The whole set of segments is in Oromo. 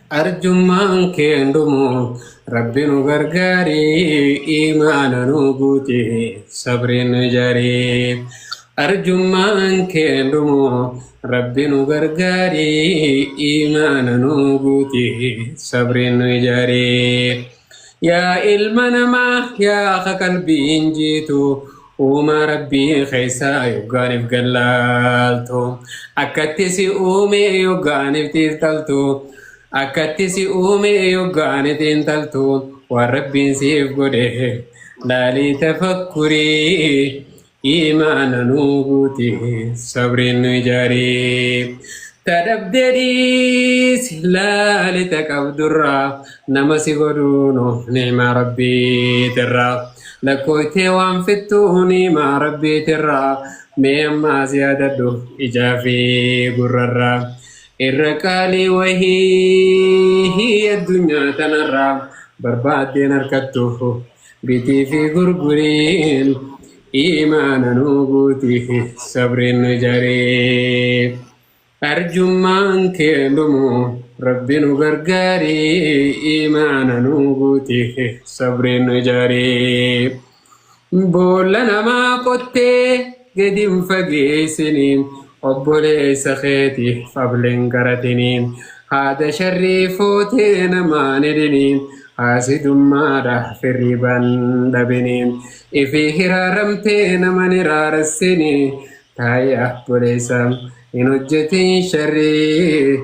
Arjummaan kee hin dhumu Rabbi nu gargaari imaana nu guuti sabriin nu ijaari. Arjummaan kee hin dhumu Rabbi nu gargaari imaana nu guuti sabriin nu ijaari. Yaa ilma namaa yaa ka qalbiin jiitu uumaa Rabbii keessaa yoggaaniif gallaaltu akkatti si uume yoggaaniif xiinxaltu akkatti si uume yoggaaniif xiinxaltu waan Rabbiin siif godhe laalii tafakkurii imaana nuu guuti sabriin nu ijaarii. Tadhabdee dhiisi laali ta qabdurraa nama si godhuunu ni'maa Rabbiitirraa. Lakkooytee waan fixxuu ni'maa Rabbiitirraa mee ammaas yaadadhu ijaa fi gurrarraa. Irra qaalii wahii addunyaa tanarraa barbaaddeen harkattu bitii fi gurguriin imaana nuu guuti sabriin nu ijaaree. Arjummaan kee dhumu Rabbi nu gargaari imaana nu guuti sabriin nu ijaari. Boolla namaa qottee gadi hin fageessini obboleessa keeti fableen qaratini haada sharrii footee namaan hidhini haasidummaadha firriban dhabini ifi hiraaramtee naman hiraarassini Taa'i obboleessa hin hojjetin sharrii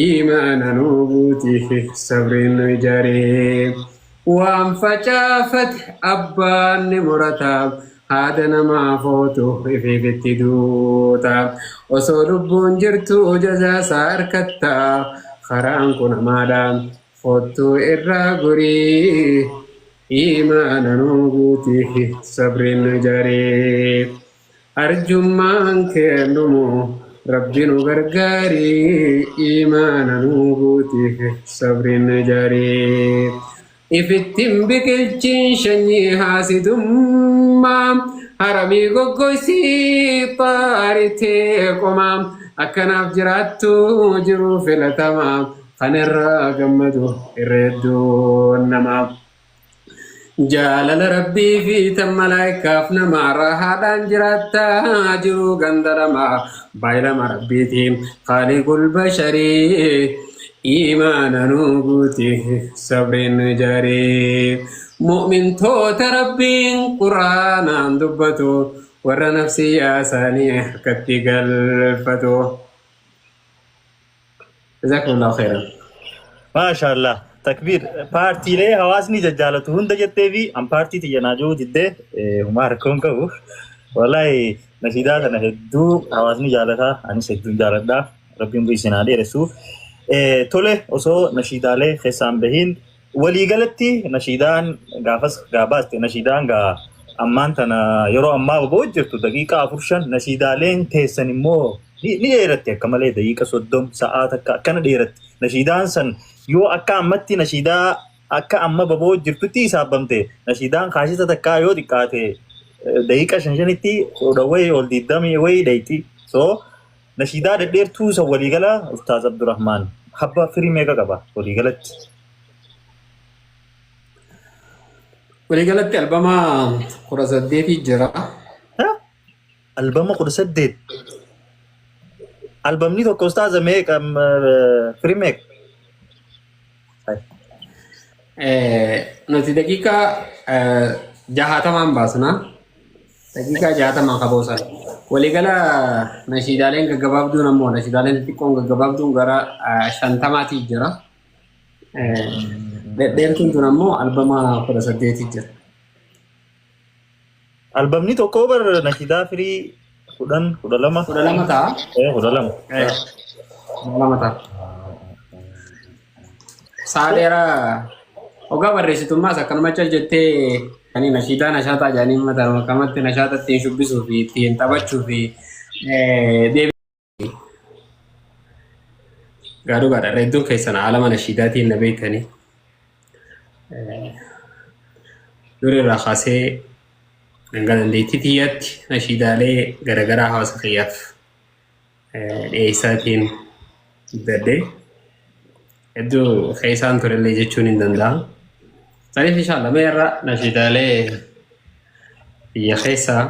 imaana nuu guuti sabriin nu ijaari. Waan facaafate abbaan ni murata haada namaa footu ifiif itti duuta. Osoo lubbuun jirtu jazaa isaa arkatta karaan kun hamaadha foottuu irraa gorii imaana nuu guuti sabriin nu ijaari. Arjummaan kee hin dhumu Rabbi nu gargaari imaana nu guuti sabriin nu ijaari. Ifittin biqilchiin shanyii haasidummaa haramii goggoysii xaaritee qomaa akkanaaf jiraattu jiruu filatamaa kan irraa gammadu irra hedduun namaa. Jaalala Rabbii fi tan malaayikaaf namaa raahaadhaan jiraatta jiruu ganda lamaa baay'ilama Rabbiitiin khaaliqul basharii iimaana nuu guuti sabriin nu ijaarii mu'mintoota Rabbiin quraanaan dubbatu warra nafsiyyaa isaanii harkatti galfatu. Jazakumullahu khairan. Maashaallah. Takbiir. Paartiilee hawaasni jajjaalatu hunda jettee fi an paartii tiyya naa jiru diddee humaa rakkoon qabu. Wallahi nashiidaa kana hedduu hawaasni jaalataa anis hedduun jaaladha. Rabbiin umrii isin haa dheeressu. Tole osoo nashiidaalee keessaan bahiin waliigalatti nashiidaan gaafas gaa baaste nashiidaan gaa ammaan tana yeroo ammaa boba'u jirtu daqiiqaa 4 5 nashiidaaleen teessan immoo ni dheeratti akka malee daqiiqa 30 sa'aa takka akkana dheeratti. Nashiidaan san yoo akka ammatti nashiidaa akka amma boba'u jirtutti hisaabamte nashiidaan kaasita takkaa yoo xiqqaate daqiiqa 5 5tti 10 wayii ol 20 wayii dheeyti. So nashiidaa dhedheertuu san waliigala Ustaaz Abdurrahmaan habba firii meeqa qaba waliigalatti? Waliigalatti albama 18 jira. Albama 18. Albamni tokko ustaaza meeqa firii meeqa? Nuti daqiiqaa 60n baasna. Daqiiqaa 60n kaboosan. Waliigala nashiidaaleen gaggabaabduun ammoo nashiidaaleen xixiqqoon gaggabaabduun gara 50tii jira. Dhedheertuun tun ammoo albama 18 jira. Albamni tokko bar nashiidaa firii 10 12. 12 ta'a. 12. 12 ta'a. Sa'a dheeraa ogaa barreessitummaas akkanuma cal jettee kan nashiidaa nashaataa jedhanii mataa akkamatti nashaata ittiin shubbisuu fi ittiin taphachuu fi deebii. Gaa dhugaadha. Irra hedduun keessan aalama nashiidaatiin na beektanii. Dur irraa kaasee hanga dandeettii tiyyaatti nashiidaalee garaagaraa hawaasa kiyyaaf dhiyeessaatiin guddadhe. Hedduu keessaan turellee jechuun hin danda'a. Saniif inshallah mee irra nashiidaalee biyya keessaa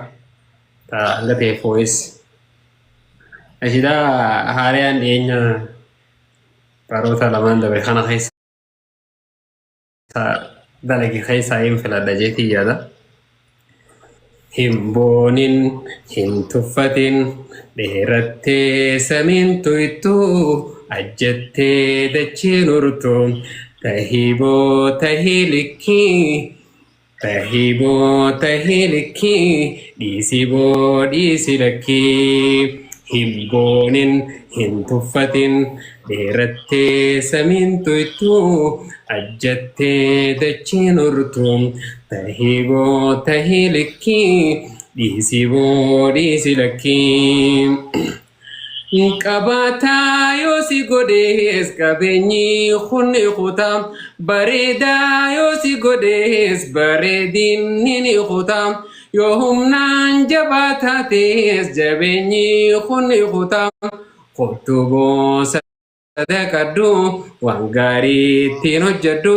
ta hanga ta'e fooyes. Nashiidaa haarayaan dhiyeenya baroota lamaan dabre kana keessa dalage keessaa hin filadha jeetii yaada. Hin boonin, hin tuffatin, dheerattee samiin tuytuu, ajjattee dacheen urtuu, tahiboo tahii likkii, tahiboo tahii likkii, dhiisiboo dhiisi lakkii. Hin boonin, hin tuffatin, dheerattee samiin tuytuu, ajjattee dacheen urtuu, tahiboo tahii likkii, dhiisiboo dhiisi lakkii. Qabaataa yoo si godhees qabeenyi kun ni kuta. Bareedaa yoo si godhees bareedinni ni kuta. Yoo humnaan jabaa taates jabeenyi kun ni kuta. Kottu boosa sadaqadhu, waan gaarii ittiin hojjedhu,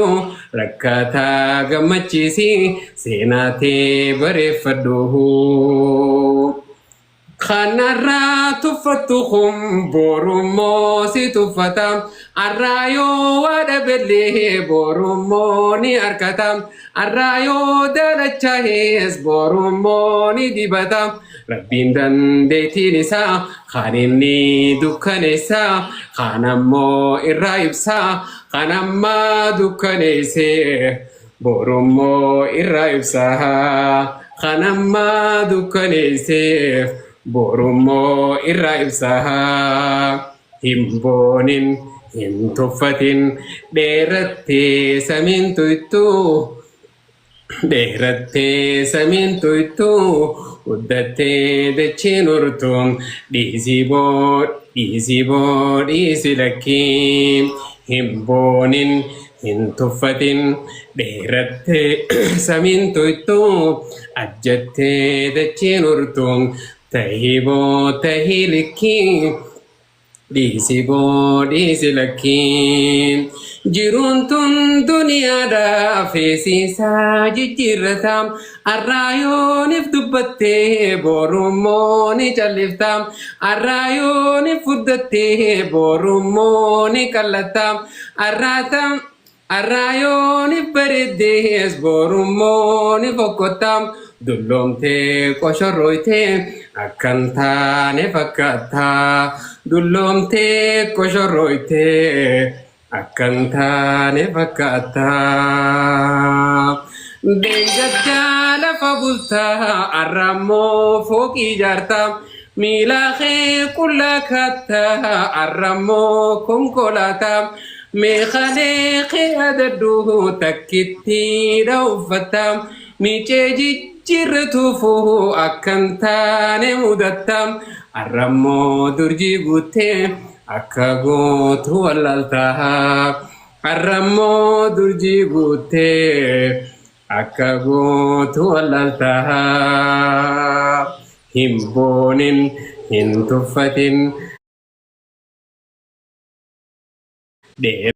rakkataa gammachiisi, seenaa tee bareeffadhu. Kanarraa tuffattu kun borummoo si tuffata. Arraa yoo waa dhabellee borummoo ni argata. Arraa yoo daalachaa'es borummoo ni dibata. Rabbiin dandeettiin isaa kan inni dukkaneessa, kan ammoo irraa ibsa, kan ammaa dukkaneesse borummoo irraa ibsa. Kan ammaa dukkaneesse borummoo irraa ibsa. Hin boonin, hin tuffatin, dheerattee samiin tuytuu. Dheerattee samiin tuytuu, guddattee dacheen urtuu, dhiisii boo, dhiisii boo, dhiisi lakkii. Hin boonin, hin tuffatin, dheerattee samiin tuytuu, ajjattee dacheen urtuu, tahii boo, tahii likkii. Dhiisi boo dhiisi lakkii. Jiruun tun duniyaadha feesiisaa jijjiirrata. Arraa yoonif dubbattee borummoo ni callifta. Arraa yoonif fuddattee borummoo ni qallatta. Arraata Arraa yoonif bareeddees borummoo ni fokkotta. Dulloomtee qoshorrooytee akkan taane fakkaatta. Dulloomtee qoshorrooytee akkan taane fakkaatta. Deengaddaa lafa bultaa arrammoo fooqii ijaarta. Miila kee qullaa kaatta arrammoo konkolaataa. Meeshaalee kee adaddu takkittiidha uffatta. Miicee jijjiirratuufu akkan taane mudatta. Arrammoo durjii guuttee akka gootu wallaalta. Arrammoo durjii guuttee akka gootu wallaalta. Hin boonin, hin tuffatin. Dheer.